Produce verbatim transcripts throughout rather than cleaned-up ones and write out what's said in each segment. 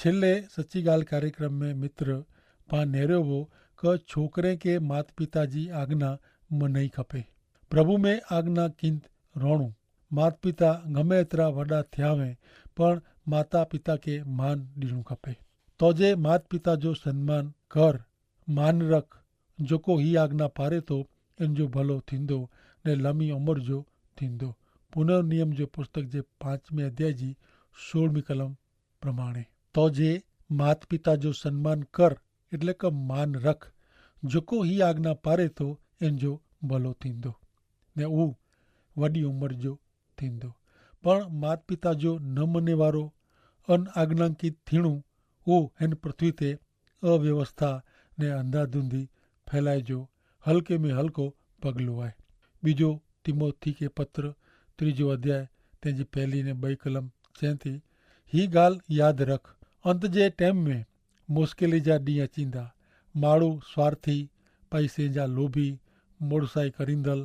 છેલ્લે સચ્ચી ગાલ કાર્યક્રમ મેં મિત્ર પા નેર્યો વો કે છોકરે કે માતપિતા જી આજ્ઞા મનાઈ ખપે. પ્રભુ મેં આજ્ઞા કિંત રોણું. માતપિતા ગમે એતરા વડા થ્યાવે પણ માતાપિતા કે માન દીણું ખપે. તો જે માતપિતા જો સન્માન કર, માન રખ. જોકો હી આજ્ઞા પારે તો એન જો ભલો થીંદો ને લમી અમર જો થીંદો. પુનર્નિયમ જો પુસ્તક જે પાંચમે અધ્યાય જી સોળમી કલમ પ્રમાણે, તો જે માતપિતા જો સન્માન કર, એટલે કે માન રખ. જોકો હી આજ્ઞા પારે તો એન જો ભલો થીંદો ને ઉ વડી ઉમર જો થીંદો. પણ માતપિતા જો ન મનેવારો અન આજ્ઞાંકિત થીણું ઉ હેન પૃથ્વી તે અવ્યવસ્થા ને અંધાધૂંધી ફેલાય જો હલકે મેં હલકો પગલો આય. બીજો તિમોથી કે પત્ર ત્રીજો અધ્યાય તેની પહેલી ને બઈ કલમ ચેંતી, હી ગાલ યાદ રખ. અંત જે ટેમ મેં મુશ્કેલી જા દી અચીંદા. માળુ સ્વાર્થી, પૈસે જા લોભી, મોડસાઈ કરીંદલ,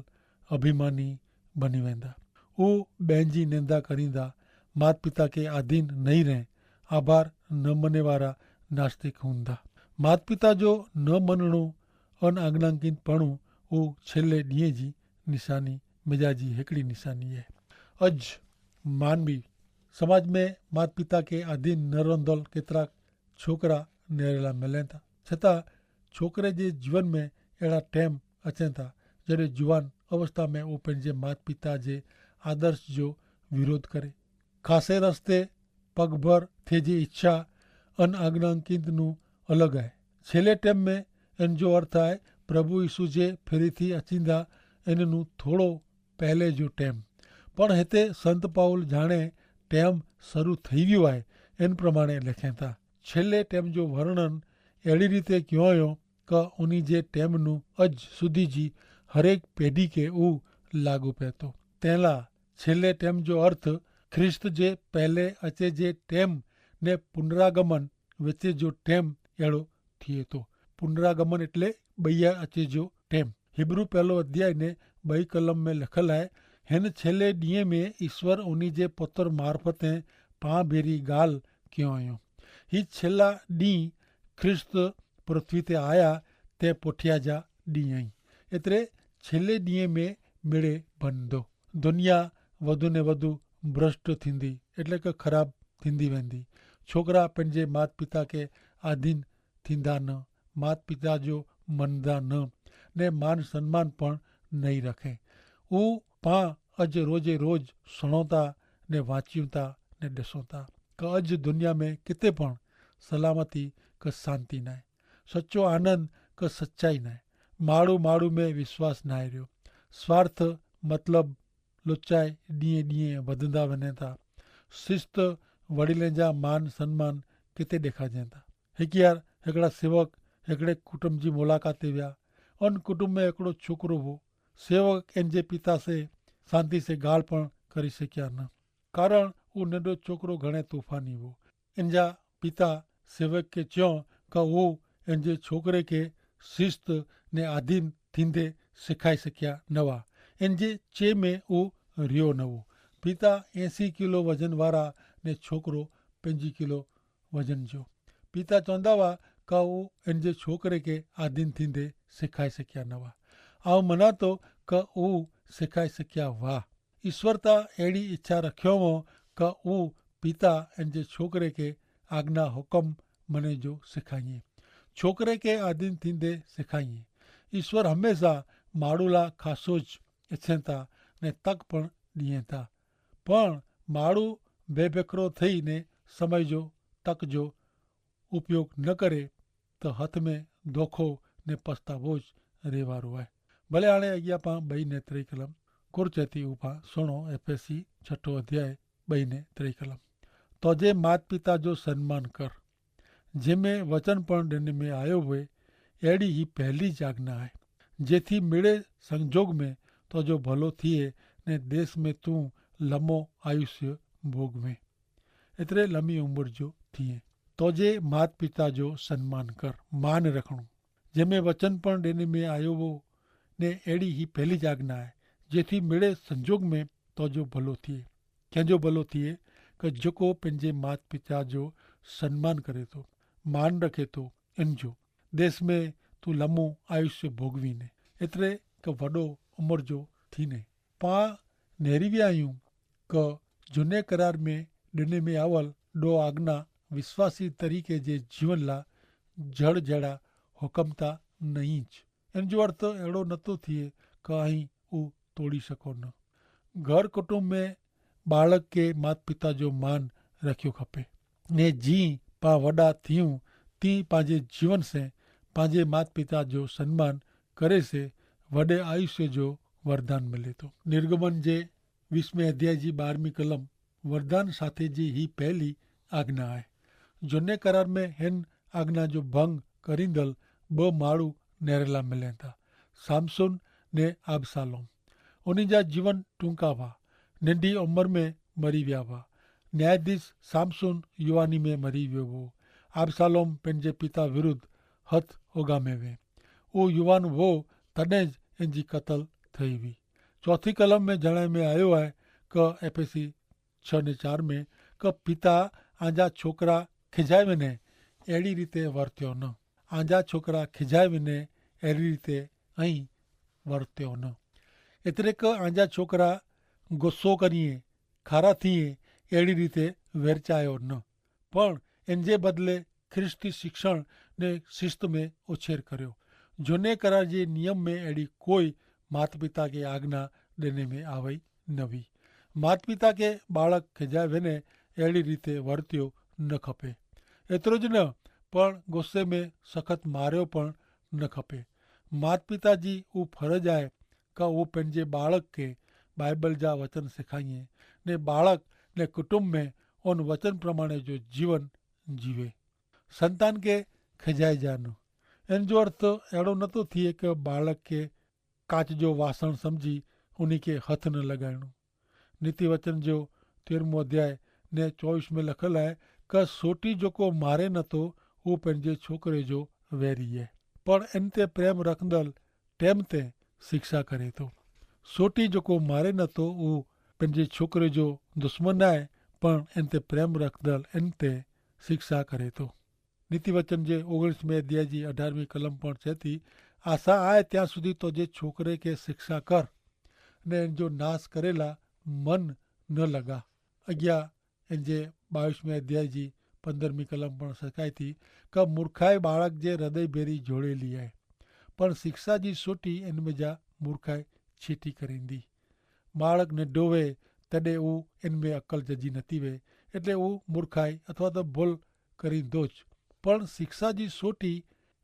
અભિમાની બની વેંદા. ઉ બેંજી નેંદા કરીંદા, માતપિતા કે આધીન નહીં રહે. આભાર ન મનેવારા નાસ્તિક હુંદા. માતપિતા જો ન મનણું અન આજ્ઞાંકિત પણું ઉ છેલ્લે દિયે જી નિશાની મેજાજી હેકડી નિશાની હૈ. અજ માનવી સમાજ મેં માતપિતા કે આધીન ન રોંધલ કેતરા છોકરા નેરેલા મેલેતા. છતાં છોકરે જે જીવન મેં એડા ટેમ અચેતા જડે જુવાન અવસ્થા મેં ઉપને જે માતપિતા જે આદર્શ જો વિરોધ કરે, ખાસે રસ્તે પગભર થે જે ઇચ્છા અન આજ્ઞાંકિત નું અલગ હૈ. છેલ્લે ટેમ મેં એન જો અર્થ હૈ પ્રભુ ઈસુ જે ફેરી થી અચીંદા એન નું થોડો પહેલે જો ટેમ. પણ હેતે સંત પાઉલ જાણે ટેમ શરૂ થઈ વ્યો હૈ એન પ્રમાણે લેખેતા. છેલ્લે ટેમ જો વર્ણન એડી રીતે ક્યોંયો કે ઉની જે ટેમનું અજ સુધી જી હરેક પેઢી કે ઉ લાગુ પૈતો. તેલા છેલ્લે ટેમ જો અર્થ ખ્રિસ્ત જે પહેલે અચે જે ટેમ ને પુનરાગમન વચ્ચે જો ટેમ એડો થિયે તો. પુનરાગમન એટલે બૈયા અચે જો ટેમ. હિબ્રૂ પહેલો અધ્યાય ને બઈ કલમ મેં લખલ હૈ, હેન છેલ્લે દિયે મેં ઈસ્વર ઉની જે પત્ર મારફતે પાં ભેરી ગાલ ક્યો આયો. હી છેલ્લા દિયે ખ્રિસ્ત પૃથ્વી તે આયા તે પોઠ્યા જા દિયે. એતરે છેલ્લે દિયે મેં મેળે ભન દો. દનિયા વધુ ને વધુ ભ્રષ્ટ થીંદી એટલે કે ખરાબ થીંદી વેંદી. છોકરા પન જે માતપિતા કે આધીન થીંદા ન, માતપિતા જો મનદા ન, ને માન સન્માન પણ નહીં રખે. ઉપાં અજ રોજે રોજ સણોતા ને વાંચ્યું તા ને ડેસોતા. કે અજ દુનિયા મેં કિતે પણ સલામતી કે શાંતિ નાય, સચો આનંદ કે સચ્ચાઈ નાય. માડૂ માડૂ મેં વિશ્વાસ નાય રહ્યો. સ્વાર્થ મતલબ લુચાઈ દિયે દિયે વધંદા વને થા. શિસ્ત વડીલે જા માન સન્માન કિતે દેખાજે થા. હેકિયાર હેકડા સેવક હેકડ઼ે કુટુંબ જી મુલાકાત વ્યા. અન કુટુંબ મેં હેકડો છોકરો વો. સેવક એન જે પિતા સે શાંતિ સે ગાલ પણ કરી શક્યા ન. કારણ ઉનેડો છોકરો ઘણે તૂફાની વો. એન જા પિતા સેવક કે ચ્યો કે ઉ એન જે છોકરે કે શિસ્ત ને આધીન થીંદે સિખાઈ શક્યા નવા. એન જે ચે મેં ઉ રિયો નવો. પિતા એસી કિલો વજન વારા ને છોકરો પંજી કિલો વજન જો. પિતા ચોંદાવા કે ઉ એન જે છોકરે કે આધીન થીંદે સિખાઈ શક્યા નવા. આવ મનાતો કે ઉ સિખાઈ શક્યા વાહ. ઈસ્વર તા એડી ઇચ્છા રખ્યો વો કે ઉ પિતા એન જે છોકરે કે આજ્ઞા હુકમ મને જો સિખાઈએ. છોકરે કે આધીન થીંદે સિખાઈએ. ઈસ્વર હમેંસા માડૂલા ખાસો જ એછેંતા ને તક પણ દિયેંતા. પણ માડૂ બેભેકરો થઈ ને સમય જો તક જો ઉપયોગ ન કરે તો હથ મેં ધોખો ને પસ્તાવો જ રહેવારો આય. ભલે આણે અગિયા પાં બઈ ને ત્રેય કલમ. કુરચેતી ઉપાં સુણો એફેસી છઠો અધ્યાય બઈ ને ત્રેય કલમ. તો જે માતપિતા જો સન્માન કર, જેમે વચન પણ દેને મેં આયો હોય એડી હી પહેલી જ આજ્ઞા આય. જેથી મેળે સંજોગ મેં તો જો ભલો થિયે ને દેશ મેં તું લમો આયુષ્ય ભોગવે. એતરે લમી ઉંમર જો થિયે. તો જે માતપિતા જો સન્માન કર, માન રખણું જેમે વચન પણ દેને મેં આયો વો ને એડી હી પહેલી જ આજ્ઞા આય. જેથી મેળે સંજોગ મેં તો જો ભલો થિયે. કેંજો ભલો થિયે? કે જેકો પહને માત પિતા જો સન્માન કરે તો, માન રખે તો, એન જો દેશ મેં તું લમો આયુષ્ય ભોગવી ને એતરે કે વડો અમર જો થી ને. પા નેરી વ્યા આયું કે જુને કરાર મેં ડેને મેં આવલ ડો આજ્ઞા વિશ્વાસી તરીકે જે જીવન લા જડ જેડા હુકમતા નહીં જ. એન જો અર્થ એડો નતો થિયે કે અહીં ઉં તોડી શકો ન. ઘર કુટુંબ મેં બાળક કે માત પિતા જો માન રખ્યો ખપે. ને જી પા વડા થિયું તી પાંજે જીવન સે પાંજે માત પિતા જો સન્માન કરે સે વડે આયુષ્ય જો વરદાન મિલે તો. નિર્ગમન જે વિશ્વ મેં અધ્યાય જી બારમી કલમ વરદાન સાથે જી હી પહેલી આજ્ઞા આય. જોને કરાર મેં હેન આજ્ઞા જો ભંગ કરીંદલ બહ માળુ નેરેલા મિલે થા. સામસુન ને આબસાલોમ ઉની જા જીવન ટૂંકા વા. નેંડી ઉમર મેં મરી વ્યા વા. ન્યાયાધીશ સામસુન યુવાની મેં મરી વ્યો વો. આબસાલોમ પેનજે પિતા વિરુદ્ધ હત હોગામે વે. ઉ યુવાન વો તદે જ એનજી કતલ થઈ વી. ચોથી કલમ મેં જણાય મેં આયો હૈ કે એફેસી છ ને ચાર મેં કે પિતા આંજા છોકરા ખિજાય વેને એડી રીતે વર્ત્યો ન. આંજા છોકરા ખિજાય વેને એડી રીતે અહીં વર્ત્યો ન. એતરે કે આંજા છોકરા ગુસ્સો કરીએ ખારા થીએ એડી રીતે વેરચાયો ન. પણ એનજે બદલે ખ્રિસ્તી શિક્ષણ ને શિસ્ત મેં ઓછેર કર્યો. જોને કરાર જે નિયમ મેં એડી કોઈ માતપિતા કે આજ્ઞા દેને મેં આવે નવી. માતપિતા કે બાળક ખેજાય વેને એડી રીતે વર્ત્યો ન ખપે. એતરો જ ન પણ ગુસ્સે મેં સખત માર્યો પણ ન ખપે. માતપિતા જી ઉં ફરજ આય કે ઉં પેનજે બાળક કે બાઈબલ જા વચન સિખાઈએ ને બાળક ને કુટુંબ મેં ઉન વચન પ્રમાણે જો જીવન જીવે. સંતાન કે ખજાઈ જાનો એન જો અર્થ એડો નતો થિયે કે બાળક કે કાચ જો વાસણ સમઝી ઉની કે હથ ન લગાયણો. નીતિ વચન જો તેરમો અધ્યાય ને ચોવીસ મેં લખલ આય કે સોટી જોકો મારે નતો ઉં પેનજે છોકરે જો વેરી હૈ. પણ એન તે પ્રેમ રખદલ ટેમ તે શિક્ષા કરે તો. સોટી જોકો મારે નતો ઉં પેનજે છોકરે જો દુશ્મન નાય પણ એન તે પ્રેમ રખદલ એન તે શિક્ષા કરે તો. નીતિ વચન જે ઓગણીસ મેં અધ્યાય જી અઢારમી કલમ પણ ચેતી આશા આય ત્યાં સુધી તો જે છોકરે કે શિક્ષા કર ને એન જો નાશ કરેલા મન ન લગા. અગિયા એન જે બાવીસ મેં અધ્યાય જી પંદ્રહમી કલમ પણ શકાય થી કે મૂર્ખાઈ બાળક જે હૃદય ભેરી જોડેલી આય. પણ શિક્ષા જી સોટી એન મેં જા મૂર્ખાઈ છીટી કરીંદી. બાળક ને ડોવે તદે ઉં એન મેં અકલ જજી નથી વે. એટલે ઉં મૂર્ખાઈ અથવા તો ભલ કરીંદો જ. પણ શિક્ષા જી સોટી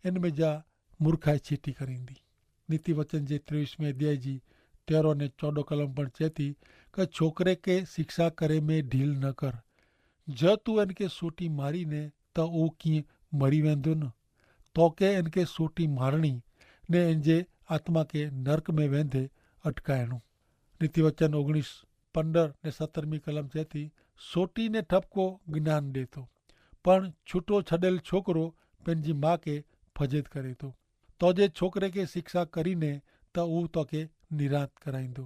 એન મેં જા મૂર્ખાઈ છીટી કરીંદી. નીતિ વચન જે ત્રેવીસ મેં અધ્યાય જી તેરો ને ચોડો કલમ પણ ચેતી કે છોકરે કે શિક્ષા કરે મેં ઢીલ ન કર. જો તું એન કે સોટી મારી ને તો ઉં કિંય મરી વેંધો ન. તો કે એન કે સોટી મારણી ને એન જે આત્મા કે નર્ક મેં વેંધે અટકાયણું. નીતિ વચન ઓગણીસ પંદર ને સત્તરમી કલમ ચેતી સોટી ને ઠપકો જ્ઞાન દેતો. પણ છૂટો છડેલ છોકરો પેનજી મા કે ફજેત કરે તો. તો જે છોકરે કે શિક્ષા કરી ને તો ઉં તો કે નિરાંત કરાઈંદો.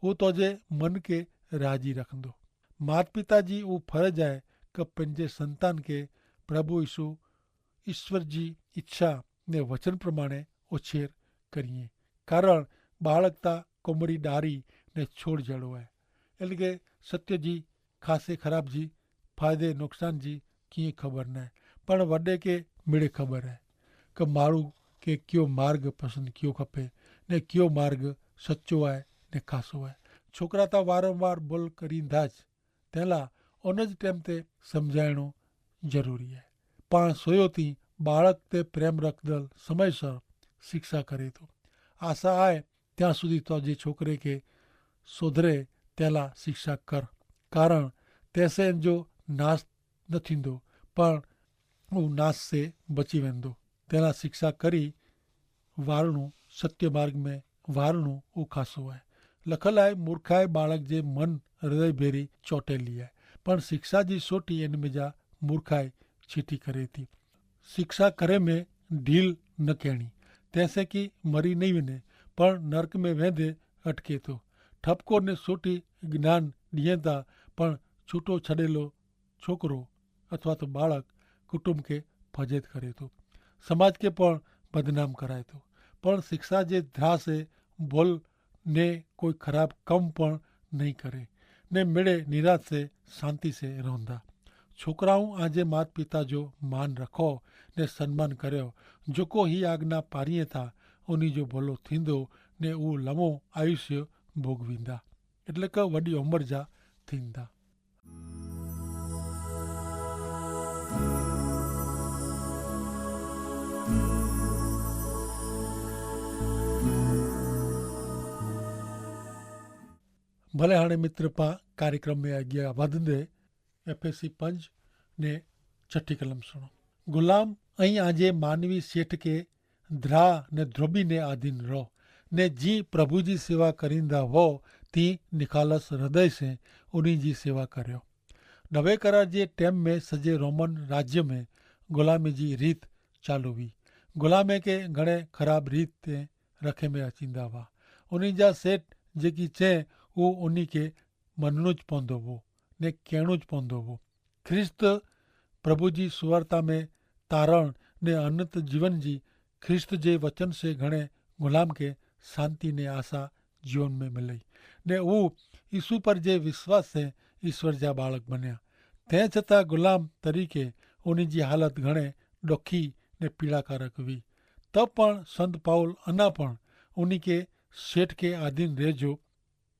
ઉં તો જે મન કે રાજી રખંદો. માતપિતા જી ઉં ફરજ આય કે પેનજે સંતાન કે પ્રભુ ઈસુ ઈસ્વર જી ઇચ્છા ને વચન પ્રમાણે ઓછેર કરીએ. કારણ બાળકતા કોમરી ડારી ને છોડ જેડો આય. એન કે સત્ય જી ખાસે ખરાબ જી ફાયદે નુકસાન જી કિંય ખબર નાય. પણ વડે કે મિડે ખબર આય કે માણૂ કે કિયો માર્ગ પસંદ કિયો ખપે ને કિયો માર્ગ સચો આય ને ખાસો આય. છોકરા તા વારંવાર બોલ કરીંદા જ તેલા ઓન જ ટેમ તે સમઝાયણો જરૂરી આય. પાણ સોયો તી બાળક તે પ્રેમ રખદલ સમયસર શિક્ષા કરે તો. આશા આય ત્યાં સુધી તો જે છોકરે કે સોધરે તેલા શિક્ષા કર. કારણ તેસે જો નાશ ન થીંદો પણ ઉં નાશ સે બચી વેંદો. તેલા શિક્ષા કરી વારણું સત્ય માર્ગ મેં વારણું ઉખાસો આય. લખલ આય મૂર્ખાએ બાળક જે મન હૃદય ભેરી ચોટેલી આય. પણ શિક્ષા જી સોટી એન મેં જા મૂર્ખાએ છીટી કરે થી. શિક્ષા કરે મેં ઢીલ ન કહેણી તેસે કી મરી નહીં વેને પણ નર્ક મેં વેંધે અટકે તો. ઠપકો ને સોટી જ્ઞાન દિયે તા પણ છૂટો છડેલો છોકરો અથવા તો બાળક કુટુંબ કે ફજેત કરે તો સમાજ કે પણ બદનામ કરાય તો. પણ શિક્ષા જે ધ્રાસે બોલ ને કોઈ ખરાબ કમ પણ નહીં કરે ને મેળે નિરાશ સે શાંતિ સે રોંધા. છોકરાઓ આજે માત પિતા જો માન રખો ને સન્માન કર્યો. જોકો હી આગના પારિયે થા ઉની જો ભલો થીંદો ને ઉ લમો આયુષ્ય ભોગવીંદા. એટલે કે વડી ઉંમર જા થીંદા. ભલે હાણે મિત્ર પા કાર્યક્રમ મેં અગિયા વધને એફેસી પંજ ને છઠી કલમ સુણો. ગુલામ અહીં આજે માનવી શેઠ કે ધ્રા ને ધ્રોબી ને આધીન રહો ને જી પ્રભુ જી સેવા કરીંદા હો તી નિખાલસ હૃદય સે ઉની જી સેવા કર્યો. નવે કરાર જે ટેમ મેં સજે રોમન રાજ્ય મેં ગુલામી જી રીત ચાલુ વી. ગુલામે કે ઘણે ખરાબ રીત તે રખે મેં અચીંદા વા. ઉની જા સેટ જેકી ચે ઉ ઉની કે મનનું જ પોંધો વો ને કહેણું જ પોંધો વો. ખ્રિસ્ત પ્રભુ જી સુવાર્તા મેં તારણ ને અનંત જીવન જી ખ્રિસ્ત જે વચન સે ઘણે ગુલામ કે શાંતિ ને આશા જીવન મેં મિલે ને ઉ ઈસુ પર જે વિશ્વાસ સે ઈસ્વર જા બાળક બન્યા. તે છતાં ગુલામ તરીકે ઉની જી હાલત ઘણે ડોખી ને પીડાકારક વી. તબ પણ સંત પાઉલ અના પણ ઉની કે શેઠ કે આધીન રહેજો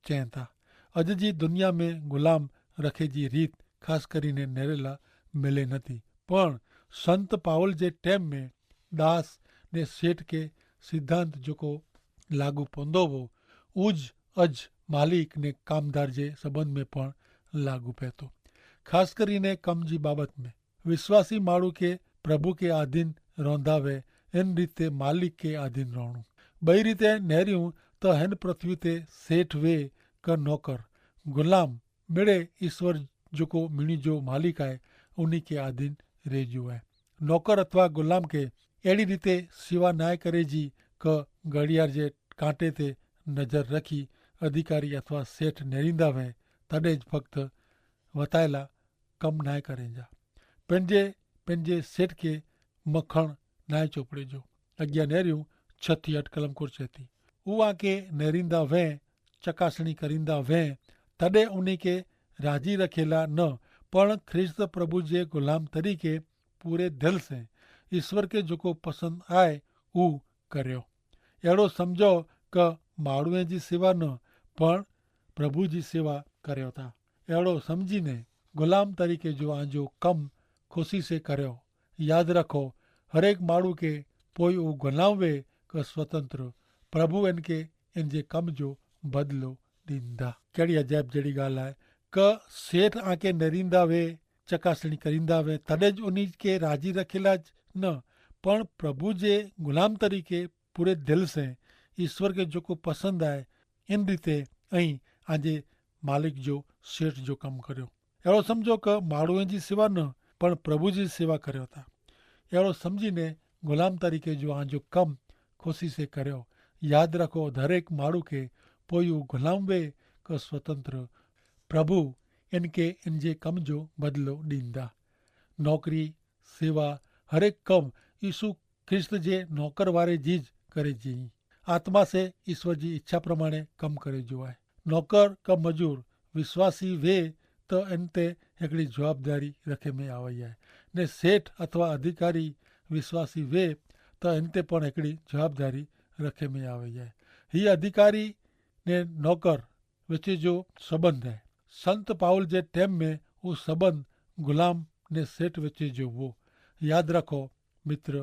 ચેંતા. અજ જી દુનિયા મેં ગુલામ રખે જી રીત ખાસ કરીને નેરેલા મેલે નથી. પણ સંત પાઉલ જે ટેમ મેં દાસ ને શેઠ કે સિદ્ધાંત જોકો લાગુ પોંદો વો ઉજ અજ માલિક ને કામદાર જે સંબંધ મેં પણ લાગુ પેતો. ખાસ કરીને કમ જી બાબત મેં વિશ્વાસી માળું કે પ્રભુ કે આધીન રોંધાવે એન રીતે માલિક કે આધીન રોણું. બઈ રીતે નેર્યું તો હેન પૃથ્વી તે સેઠ વે કે નોકર ગુલામ મેળે ઈસ્વર જોકો મિણી જો માલિક આય ઉની કે આધીન રહેજ્યું આય. નોકર અથવા ગુલામ કે એડી રીતે સિવા નાય કરે જી કે ગડિયાર જે કાંટે તે નજર રખી અધિકારી અથવા સેઠ નેરીંદા વે તદે જ ફક્ત વતાયેલા કમ નાય કરે જા. પેનજે પેનજે સેઠ કે મખણ નાય ચોપડે જો. અજ્ઞા નેર્યું છ થી અટકલમ કોર છેતી ઉઆ કે નેરીંદા વે ચકાસણી કરીંદા વે તદે ઉની કે રાજી રખેલા ન પણ ખ્રિસ્ત પ્રભુ જે ગુલામ તરીકે પૂરે ધલ સે ઈસ્વર કે જોકો પસંદ આય ઉ કર્યો. એડો સમઝો કે માડૂએ જી સેવા ન પણ પ્રભુ જી સેવા કર્યો થા. એડો સમઝીને ગુલામ તરીકે જો આજો કમ ખુશી સે કર્યો. યાદ રાખો હરેક માડૂ કે પોય ઉ ગુલામ વે કે સ્વતંત્ર પ્રભુ એન કે એન જે કમ જો બદલો દીંદા. કેડી અજાયબ જેડી ગાલ આય કે સેઠ આકે નરીંદા વે ચકાસણી કરીંદા વે તદે જ ઉની કે રાજી રખેલા જ ન પણ પ્રભુ જે ગુલામ તરીકે પૂરે દિલ સે ઈસ્વર કે જોકો પસંદ આય. એન રીતે અહીં આજે માલિક જો શેઠ જો કમ કર્યો. એડો સમઝો કે માડૂએ જી સેવા ન પણ પ્રભુ જી સેવા કર્યો થા. એડો સમઝીને ગુલામ તરીકે જો આજો કમ ખુશી સે કર્યો. યાદ રાખો ધરેક માડૂ કે પોયું ગુલામ વે કે સ્વતંત્ર પ્રભુ એન કે એન જે કમ જો બદલો દીંદા. નોકરી સેવા હરેક કમ ઈસુ ખ્રિસ્ત જે નોકરવારે જી જ કરે જી. આત્મા સે ઈસ્વર જી ઇચ્છા પ્રમાણે કમ કરે જો આય. નોકર કા મજૂર વિશ્વાસી વે તો એન તે હેકડી જવાબદારી રખે મેં આવે આય. ને સેઠ અથવા અધિકારી વિશ્વાસી વે તો એન તે પણ હેકડી જવાબદારી રખે મેં આવે આય. હી અધિકારી ને નોકર વચ્ચે જો સંબંધ હૈ. સંત પાઉલ જે ટેમ મેં ઉસ સંબંધ ગુલામ ને સેઠ વચ્ચે જો વો. યાદ રાખો મિત્ર,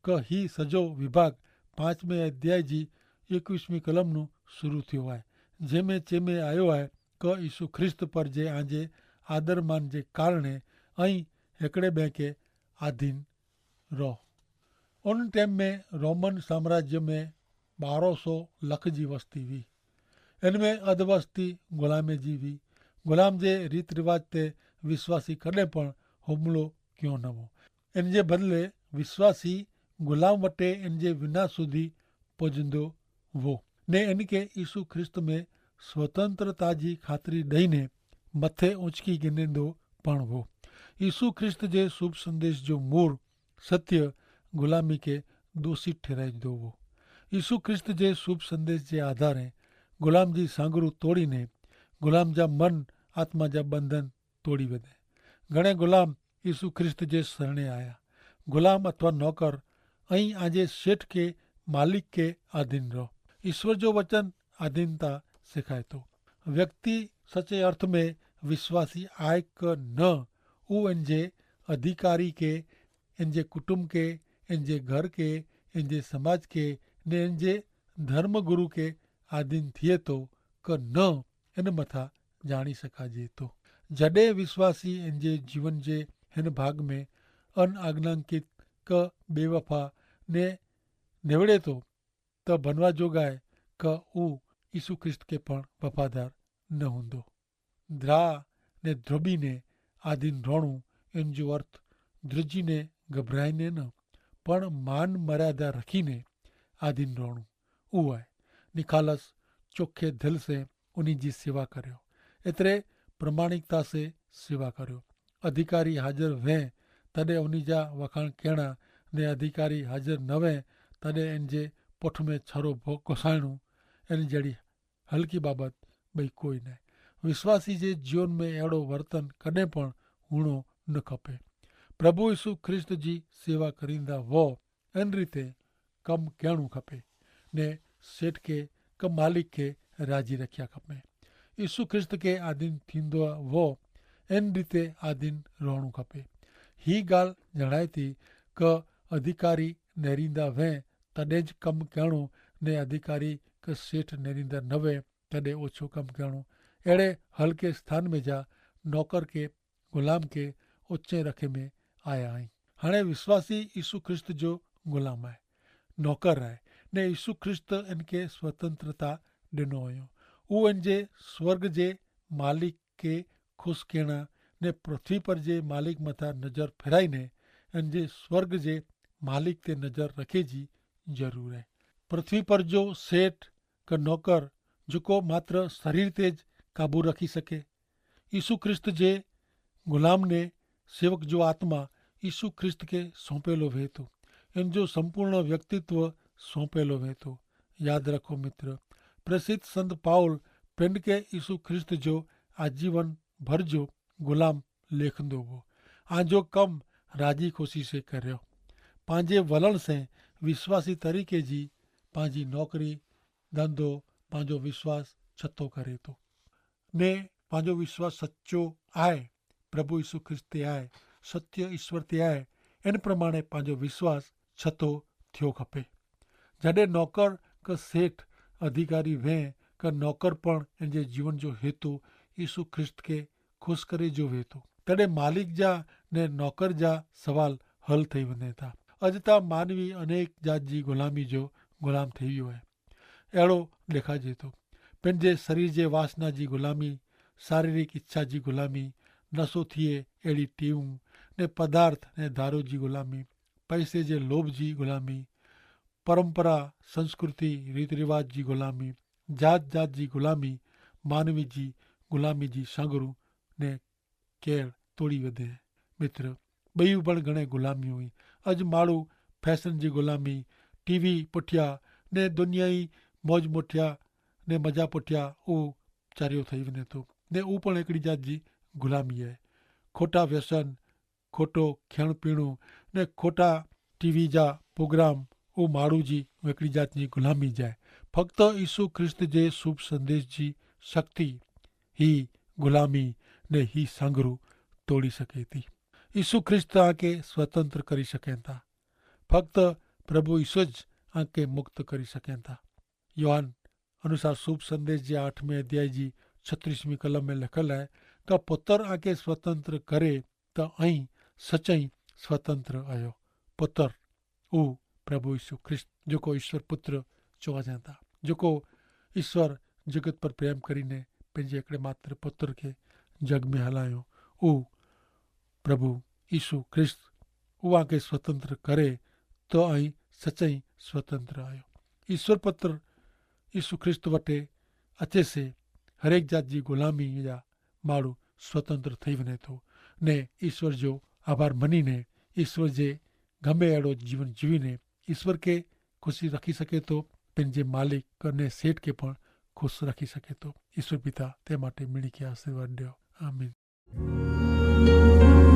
કે હી સજો વિભાગ પાંચમે અધ્યાય જી એકવીસમી કલમનું શરૂ થયો હૈ, જેમે ચેમે આયો હૈ કે ઈસુ ખ્રિસ્ત પર જે આજે આદરમાન જે કારણે અહીં હેકડ઼ે બેંકે આધીન રોહ. ઉન ટેમ મેં રોમન સામ્રાજ્ય મેં બારો સો લખ જી વસ્તી વી. એન મેં અધવસ્તી ગુલામે જી વી. ગુલામ જે રીતરિવાજ તે વિશ્વાસી કદે પણ હુમલો ક્યો નવો. એન જે બદલે વિશ્વાસી ગુલામ વટે એન જે વિના સુધી પજંદો વો, ને એન કે ઈસુ ખ્રિસ્ત મેં સ્વતંત્રતા જી ખાતરી દઈને મતે ઉંચકી ગિનેંદો પણ વો. ઈસુ ખ્રિસ્ત જે શુભ સંદેશ જો મૂર સત્ય ગુલામી કે દોષિત ઠેરાઈ દોવો. ઈસુ ખ્રિસ્ત જે શુભ સંદેશ જે આધારે ગુલામ જી સાંગરૂ તોડીને ગુલામ જા મન આત્મા જા બંધન તોડી વધે. ઘણે ગુલામ ઈસુ ખ્રિસ્ત જે સરણે આયા. ગુલામ અથવા નોકર અહીં આજે શેઠ કે માલિક કે આધીન રહો. ઈસુ જો વચન આધીનતા શેખાય તો વ્યક્તિ સચે અર્થ મેં વિશ્વાસી આય કે ન, ઉ એન જે અધિકારી કે એન જે કુટુંબ કે એન જે ઘર કે એન જે સમાજ કે ને એન જે ધર્મગુરુ કે આધીન થિયે તો કે ન, એન મતા જાણી શકાજે તો. જડે વિશ્વાસી એન જે જીવન જે હેન ભાગ મેં અન આજ્ઞાંકિત કે બેવફા ને નેવડે તો તો ભનવા જોગાય કે ઉ ઈસુ ખ્રિસ્ત કે પણ વફાદાર ન હુંદો. દ્રા ને ધ્રોબી ને આધીન રોણું એન જો અર્થ ધ્રુજી ને ગભરાઈ ને ન પણ માન મર્યાદા રખી ને આધીન રોણું ઉ આય. નિખાલસ ચોખે ધલ સે ઉની જી સેવા કર્યો. એતરે પ્રમાણિકતા સે સેવા કર્યો. અધિકારી હાજર વહેં તદે ઉની જા વખાણ કહેણા ને અધિકારી હાજર નવે તદે એન જે પોઠ મેં છરો ઘસાયણું એન જેડી હલકી બાબત બઈ કોઈ નાઈ. વિશ્વાસી જે જીવન મેં એડો વર્તન કદે પણ હુણો ન ખપે. પ્રભુ ઈસુ ખ્રિસ્ત જી સેવા કરીંદા વો એન રીતે કમ કહેણું ખપે ને સેઠ કે કમ માલિક કે રાજી રખ્યા ખપે. ઈસુ ખ્રિસ્ત કે આધીન થીંદો વો એન રીતે આધીન રોહણું ખપે. હી ગાલ જણાયતી કે અધિકારી નેરીંદા વે તદે જ કમ કહેણું ને અધિકારી કે સેઠ નેરીંદા નવે તદે ઓછો કમ કહેણું. એડે હલકે સ્થાન મેં જા નોકર કે ગુલામ કે ઓચ્ચે રખે મેં આયા હૈં. હાણે વિશ્વાસી ઈસુ ખ્રિસ્ત જો ગુલામ હૈ, નોકર હૈ, ને ઈસુ ખ્રિસ્ત એનકે સ્વતંત્રતા ડેનો હૈં. ઉ એન જે સ્વર્ગ જે માલિક કે ખુશ કહેણા ને પૃથ્વી પર જે માલિક મતા નજર ફેરાઈ ને એન જે સ્વર્ગ જે માલિક તે નજર રખે જી જરૂર હૈ. પૃથ્વી પર જો સેઠ કે નોકર જોકો માત્ર શરીર તે જ કાબૂ રખી શકે, ઈસુ ખ્રિસ્ત જે ગુલામ ને સેવક જો આત્મા ઈસુ ખ્રિસ્ત કે સોંપેલો વહેતો, એન જો સંપૂર્ણ વ્યક્તિત્વ સોંપેલો વહેતો. યાદ રાખો મિત્ર, પ્રેસિત સંત પાઉલ પેંડ કે ઈસુ ખ્રિસ્ત જો આજીવન ભર જો ગુલામ લેખંદો હો. આજો કમ રાજી ખુશી સે કર્યો. પાંજે વલણ સે વિશ્વાસી તરીકે જી પાંજી નોકરી, ધંધો, પાંજો વિશ્વાસ છતો કરે તો ને પાંજો વિશ્વાસ સચો આય, પ્રભુ ઈસુ ખ્રિસ્તે આય, સત્ય ઈસ્વર તે આય, એન પ્રમાણે પાંજો વિશ્વાસ છતો થયો ખપે. જડે નોકર કે સેઠ અધિકારી વે કે નોકર પણ એન જે જીવન જો હેતુ ઈસુ ખ્રિસ્ત કે ખુશ કરે જો વે તો તેડે માલિક જા ને નોકર જા સવાલ હલ થઈ વને થા. અજ તા માનવી અનેક જાત જી ગુલામી જો ગુલામ થઈ વ્યો હૈ. એડો દેખાજે તો પેનજે શરીર જે વાસના જી ગુલામી, શારીરિક ઇચ્છા જી ગુલામી, નસો થિયે એડી ટીવુ ને પદાર્થ ને ધારો જી ગુલામી, પૈસે જે લોભ જી ગુલામી, પરંપરા, સંસ્કૃતિ, રીતરિવાજ જી ગુલામી, જાત જાત જી ગુલામી, માનવી જી ગુલામી જી સાંગરૂ ને કેર તોડી વધે. મિત્ર, બયુ પણ ઘણે ગુલામી હુઈ. અજ માડૂ ફેસન જી ગુલામી, ટીવી પઠ્યા ને દુનિયાઈ મોજ મોઠ્યા ને મજા પઠ્યા ઉ ચાર્યો થઈ વને તો ને ઉ પણ એકડી જાત જી ગુલામી હૈ. ખોટા વ્યસન, ખોટો ખેણ પીણું ને ખોટા ટીવી જા પ્રોગ્રામ ઉ માડૂ જી એકડી જાત જી ગુલામી જાય. ફક્ત ઈસુ ખ્રિસ્ત જે શુભ સંદેશ જી શક્તિ હી ગુલામી ને હી સાંગરૂ તોડી શકે તી. ઈસુ ખ્રિસ્ત આકે સ્વતંત્ર કરી શકેતા. ફક્ત પ્રભુ ઈસુ જ આકે મુક્ત કરી શકેતા. યોહાન અનુસાર શુભ સંદેશ જે આઠમે અધ્યાય જી છત્રીસમી કલમ મેં લખલ હૈ, કા પુતર આકે સ્વતંત્ર કરે તો અહીં સચાઈ સ્વતંત્ર આયો. પુતર ઉહ પ્રભુ ઈસુ ખ્રિસ્ત જોકો ઈસ્વર પુત્ર ચોવા જાતા, જોકો ઈસ્વર જગત પર પ્રેમ કરીને પૈજે એકડે માત્ર પુત્ર કે જગ મેં હલાયો. ઉહ પ્રભુ ઈસુ ખ્રિસ્ત ઉહ આકે સ્વતંત્ર કરે તો અહીં સચાઈ સ્વતંત્ર આયો. ઈસ્વર પુત્ર ઈસુ ખ્રિસ્ત વટે અચે સે હરેક જાત જી ગુલામી જા માડૂ સ્વતંત્ર થઈ વને થો. ને ઈસ્વર જો આભાર મનીને ઈસ્વર જે ગમે એડો જીવન જીવીને ઈસ્વર કે ખુશી રાખી શકે તો, પેનજે માલિક અને સેઠ કે પણ ખુશ રાખી શકે તો. ઈસ્વર પિતા તે માટે મિણી કે આશીર્વાદ દ્યો. આમીન.